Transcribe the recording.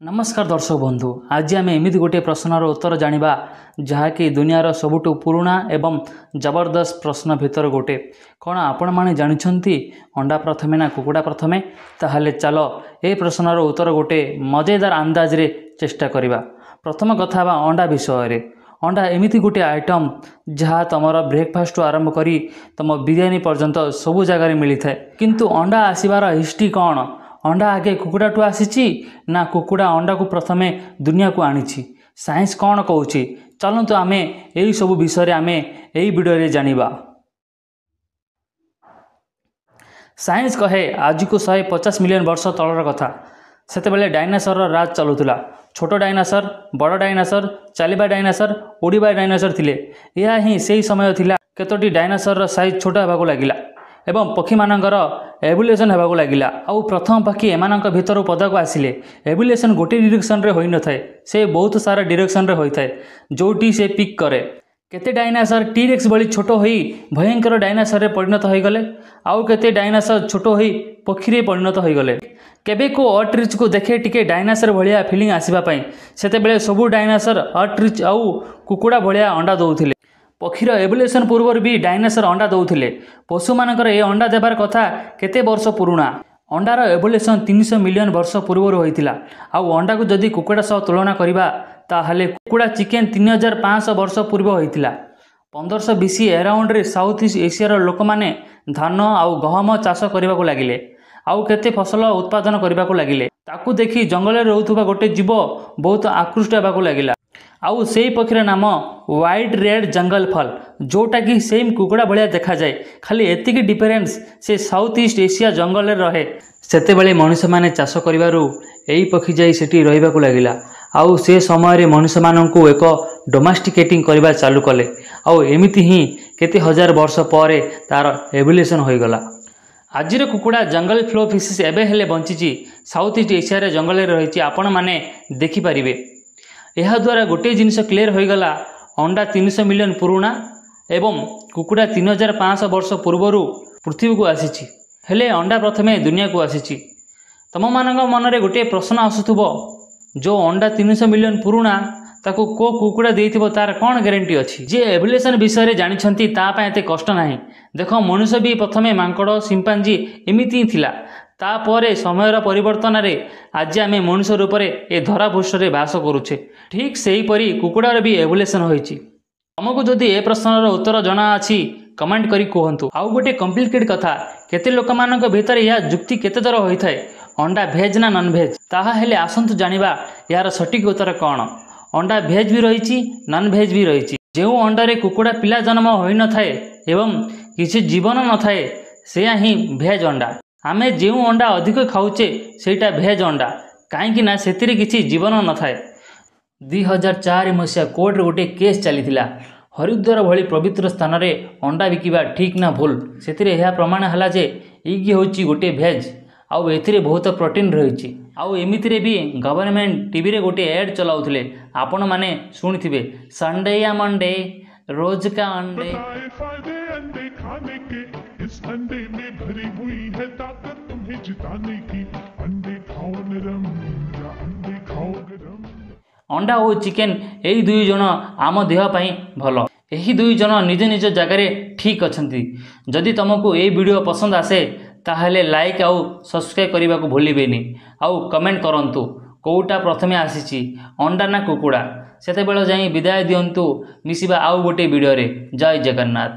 ନମସ୍କାର ଦର୍ଶକ ବନ୍ଧୁ, ଆଜି ଆମେ ଏମିତି ଗୋଟିଏ ପ୍ରଶ୍ନର ଉତ୍ତର ଜାଣିବା ଯାହାକି ଦୁନିଆର ସବୁଠୁ ପୁରୁଣା ଏବଂ ଜବରଦସ୍ତ ପ୍ରଶ୍ନ ଭିତରୁ ଗୋଟେ। କ'ଣ ଆପଣମାନେ ଜାଣିଛନ୍ତି ଅଣ୍ଡା ପ୍ରଥମେ ନା କୁକୁଡ଼ା ପ୍ରଥମେ? ତାହେଲେ ଚାଲ ଏ ପ୍ରଶ୍ନର ଉତ୍ତର ଗୋଟେ ମଜେଦାର ଅନ୍ଦାଜରେ ଚେଷ୍ଟା କରିବା। ପ୍ରଥମ କଥା ହେବା ଅଣ୍ଡା ବିଷୟରେ। ଅଣ୍ଡା ଏମିତି ଗୋଟିଏ ଆଇଟମ୍ ଯାହା ତୁମର ବ୍ରେକଫାଷ୍ଟରୁ ଆରମ୍ଭ କରି ତୁମ ବିରିୟାନୀ ପର୍ଯ୍ୟନ୍ତ ସବୁ ଜାଗାରେ ମିଳିଥାଏ। କିନ୍ତୁ ଅଣ୍ଡା ଆସିବାର ହିଷ୍ଟ୍ରି କ'ଣ? ଅଣ୍ଡା ଆଗେ କୁକୁଡ଼ାଠୁ ଆସିଛି ନା କୁକୁଡ଼ା ଅଣ୍ଡାକୁ ପ୍ରଥମେ ଦୁନିଆକୁ ଆଣିଛି? ସାଇନ୍ସ କ'ଣ କହୁଛି? ଚାଲନ୍ତୁ ଆମେ ଏହିସବୁ ବିଷୟରେ ଆମେ ଏହି ଭିଡ଼ିଓରେ ଜାଣିବା। ସାଇନ୍ସ କହେ ଆଜିକୁ 150 ମିଲିୟନ ବର୍ଷ ତଳର କଥା। ସେତେବେଳେ ଡାଇନାସରର ରାଜ ଚାଲୁଥିଲା। ଛୋଟ ଡାଇନାସର, ବଡ଼ ଡାଇନାସର, ଚାଲିବା ଡାଇନାସର, ଉଡ଼ିବା ଡାଇନାସର ଥିଲେ। ଏହା ହିଁ ସେହି ସମୟ ଥିଲା କେତୋଟି ଡାଇନାସରର ସାଇଜ୍ ଛୋଟ ହେବାକୁ ଲାଗିଲା ଏବଂ ପକ୍ଷୀମାନଙ୍କର ଏଭଲ୍ୟୁସନ୍ ହେବାକୁ ଲାଗିଲା। ଆଉ ପ୍ରଥମ ପକ୍ଷୀ ଏମାନଙ୍କ ଭିତରୁ ପଦାକୁ ଆସିଲେ। ଏଭଲ୍ୟୁସନ୍ ଗୋଟିଏ ଡିରେକ୍ସନ୍ରେ ହୋଇନଥାଏ, ସେ ବହୁତ ସାରା ଡିରେକ୍ସନ୍ରେ ହୋଇଥାଏ, ଯେଉଁଠି ସେ ପିକ୍ କରେ। କେତେ ଡାଇନାସର ଟିରେକ୍ସ ଭଳି ଛୋଟ ହୋଇ ଭୟଙ୍କର ଡାଇନାସରରେ ପରିଣତ ହୋଇଗଲେ, ଆଉ କେତେ ଡାଇନାସର ଛୋଟ ହୋଇ ପକ୍ଷୀରେ ପରିଣତ ହୋଇଗଲେ। କେବେ କେଉଁ ଅଟ୍ରିଚ୍କୁ ଦେଖେ ଟିକେ ଡାଇନାସର ଭଳିଆ ଫିଲିଂ ଆସିବା ପାଇଁ। ସେତେବେଳେ ସବୁ ଡାଇନାସର ଅଟ୍ରିଚ୍ ଆଉ କୁକୁଡ଼ା ଭଳିଆ ଅଣ୍ଡା ଦେଉଥିଲେ। ପକ୍ଷୀର ଏଭଲ୍ୟୁସନ୍ ପୂର୍ବରୁ ବି ଡାଇନାସର ଅଣ୍ଡା ଦେଉଥିଲେ। ପଶୁମାନଙ୍କର ଏ ଅଣ୍ଡା ଦେବାର କଥା କେତେ ବର୍ଷ ପୁରୁଣା? ଅଣ୍ଡାର ଏଭଲ୍ୟୁସନ୍ 300 ମିଲିୟନ ବର୍ଷ ପୂର୍ବରୁ ହୋଇଥିଲା। ଆଉ ଅଣ୍ଡାକୁ ଯଦି କୁକୁଡ଼ା ସହ ତୁଳନା କରିବା ତାହେଲେ କୁକୁଡ଼ା ଚିକେନ୍ 3500 ବର୍ଷ ପୂର୍ବ ହୋଇଥିଲା। 1500 ବିସି ଏରାଉଣ୍ଡରେ ସାଉଥ୍ ଇଷ୍ଟ ଏସିଆର ଲୋକମାନେ ଧାନ ଆଉ ଗହମ ଚାଷ କରିବାକୁ ଲାଗିଲେ, ଆଉ କେତେ ଫସଲ ଉତ୍ପାଦନ କରିବାକୁ ଲାଗିଲେ। ତାକୁ ଦେଖି ଜଙ୍ଗଲରେ ରହୁଥିବା ଗୋଟେ ଜୀବ ବହୁତ ଆକୃଷ୍ଟ ହେବାକୁ ଲାଗିଲା। ଆଉ ସେଇ ପକ୍ଷୀର ନାମ ହ୍ୱାଇଟ୍ ରେଡ୍ ଜଙ୍ଗଲ ଫଲ୍, ଯେଉଁଟାକି ସେମ୍ କୁକୁଡ଼ା ଭଳିଆ ଦେଖାଯାଏ, ଖାଲି ଏତିକି ଡିଫରେନ୍ସ ସେ ସାଉଥ୍ ଇଷ୍ଟ ଏସିଆ ଜଙ୍ଗଲରେ ରହେ। ସେତେବେଳେ ମଣିଷମାନେ ଚାଷ କରିବାରୁ ଏହି ପକ୍ଷୀ ଯାଇ ସେଠି ରହିବାକୁ ଲାଗିଲା। ଆଉ ସେ ସମୟରେ ମଣିଷମାନଙ୍କୁ ଏକ ଡୋମାଷ୍ଟିକେଟିଂ କରିବା ଚାଲୁ କଲେ। ଆଉ ଏମିତି ହିଁ କେତେ ହଜାର ବର୍ଷ ପରେ ତା'ର ଏଭଲ୍ୟୁସନ୍ ହୋଇଗଲା। ଆଜିର କୁକୁଡ଼ା ଜଙ୍ଗଲ ଫ୍ଲୋ ଫିସିସ୍ ଏବେ ହେଲେ ବଞ୍ଚିଛି, ସାଉଥ୍ ଇଷ୍ଟ ଏସିଆରେ ଜଙ୍ଗଲରେ ରହିଛି, ଆପଣମାନେ ଦେଖିପାରିବେ। ଏହାଦ୍ୱାରା ଗୋଟିଏ ଜିନିଷ କ୍ଲିୟର ହୋଇଗଲା, ଅଣ୍ଡା 300 ମିଲିୟନ ପୁରୁଣା ଏବଂ କୁକୁଡ଼ା 3500 ବର୍ଷ ପୂର୍ବରୁ ପୃଥିବୀକୁ ଆସିଛି। ହେଲେ ଅଣ୍ଡା ପ୍ରଥମେ ଦୁନିଆକୁ ଆସିଛି। ତୁମମାନଙ୍କ ମନରେ ଗୋଟିଏ ପ୍ରଶ୍ନ ଆସୁଥିବ, ଯେଉଁ ଅଣ୍ଡା 300 ମିଲିୟନ ପୁରୁଣା ତାକୁ କେଉଁ କୁକୁଡ଼ା ଦେଇଥିବ ତା'ର କ'ଣ ଗ୍ୟାରେଣ୍ଟି ଅଛି? ଯିଏ ଏଭଲ୍ୟୁସନ୍ ବିଷୟରେ ଜାଣିଛନ୍ତି ତା ପାଇଁ ଏତେ କଷ୍ଟ ନାହିଁ। ଦେଖ, ମଣିଷ ବି ପ୍ରଥମେ ମାଙ୍କଡ଼, ସିମ୍ପାଞ୍ଜି ଏମିତି ହିଁ ଥିଲା। ତାପରେ ସମୟର ପରିବର୍ତ୍ତନରେ ଆଜି ଆମେ ମଣିଷ ରୂପରେ ଏ ଧରାପୃଷ୍ଠରେ ବାସ କରୁଛେ। ଠିକ୍ ସେହିପରି କୁକୁଡ଼ାର ବି ଏଭଲ୍ୟୁସନ୍ ହୋଇଛି। ତୁମକୁ ଯଦି ଏ ପ୍ରଶ୍ନର ଉତ୍ତର ଜଣାଅଛି କମେଣ୍ଟ କରି କୁହନ୍ତୁ। ଆଉ ଗୋଟିଏ କମ୍ପ୍ଲିକେଟ୍ କଥା, କେତେ ଲୋକମାନଙ୍କ ଭିତରେ ଏହା ଯୁକ୍ତି କେତେ ଦୂର ହୋଇଥାଏ, ଅଣ୍ଡା ଭେଜ୍ ନା ନନ୍ଭେଜ୍? ତାହା ହେଲେ ଆସନ୍ତୁ ଜାଣିବା ଏହାର ସଠିକ୍ ଉତ୍ତର କ'ଣ। ଅଣ୍ଡା ଭେଜ୍ ବି ରହିଛି, ନନ୍ଭେଜ୍ ବି ରହିଛି। ଯେଉଁ ଅଣ୍ଡାରେ କୁକୁଡ଼ା ପିଲା ଜନ୍ମ ହୋଇନଥାଏ ଏବଂ କିଛି ଜୀବନ ନଥାଏ, ସେୟା ହିଁ ଭେଜ୍ ଅଣ୍ଡା। ଆମେ ଯେଉଁ ଅଣ୍ଡା ଅଧିକ ଖାଉଛେ ସେଇଟା ଭେଜ୍ ଅଣ୍ଡା, କାହିଁକି ନା ସେଥିରେ କିଛି ଜୀବନ ନଥାଏ। 2004 ମସିହା କୋର୍ଟରେ ଗୋଟିଏ କେସ୍ ଚାଲିଥିଲା, ହରିଦ୍ୱାର ଭଳି ପବିତ୍ର ସ୍ଥାନରେ ଅଣ୍ଡା ବିକିବା ଠିକ୍ ନା ଭୁଲ? ସେଥିରେ ଏହା ପ୍ରମାଣ ହେଲା ଯେ ଇଗ୍ ହେଉଛି ଗୋଟିଏ ଭେଜ୍, ଆଉ ଏଥିରେ ବହୁତ ପ୍ରୋଟିନ୍ ରହିଛି। ଆଉ ଏମିତିରେ ବି ଗଭର୍ଣ୍ଣମେଣ୍ଟ ଟିଭିରେ ଗୋଟିଏ ଆଡ଼୍ ଚଲାଉଥିଲେ, ଆପଣମାନେ ଶୁଣିଥିବେ, ସଣ୍ଡେ ୟା ମଣ୍ଡେ ରୋଜ କା ଅଣ୍ଡେ। इस अंडे में भरी हुई है ताकत तुम्हें जिताने की, अंडे खाओ नरम या अंडे खाओ गरम। ଅଣ୍ଡା ଓ ଚିକେନ୍ ଏଇ ଦୁଇ ଜଣ ଆମ ଦେହ ପାଇଁ ଭଲ। ଏହି ଦୁଇ ଜଣ ନିଜ ନିଜ ଜାଗାରେ ଠିକ୍ ଅଛନ୍ତି। ଯଦି ତୁମକୁ ଏଇ ଭିଡ଼ିଓ ପସନ୍ଦ ଆସେ ତାହେଲେ ଲାଇକ୍ ଆଉ ସବସ୍କ୍ରାଇବ୍ କରିବାକୁ ଭୁଲିବେନି। ଆଉ କମେଣ୍ଟ କରନ୍ତୁ କେଉଁଟା ପ୍ରଥମେ ଆସିଛି, ଅଣ୍ଡା ନା କୁକୁଡ଼ା? ସେତେବେଳେ ଯାଇ ବିଦାୟ ଦିଅନ୍ତୁ, ମିଶିବା ଆଉ ଗୋଟିଏ ଭିଡ଼ିଓରେ। ଜୟ ଜଗନ୍ନାଥ।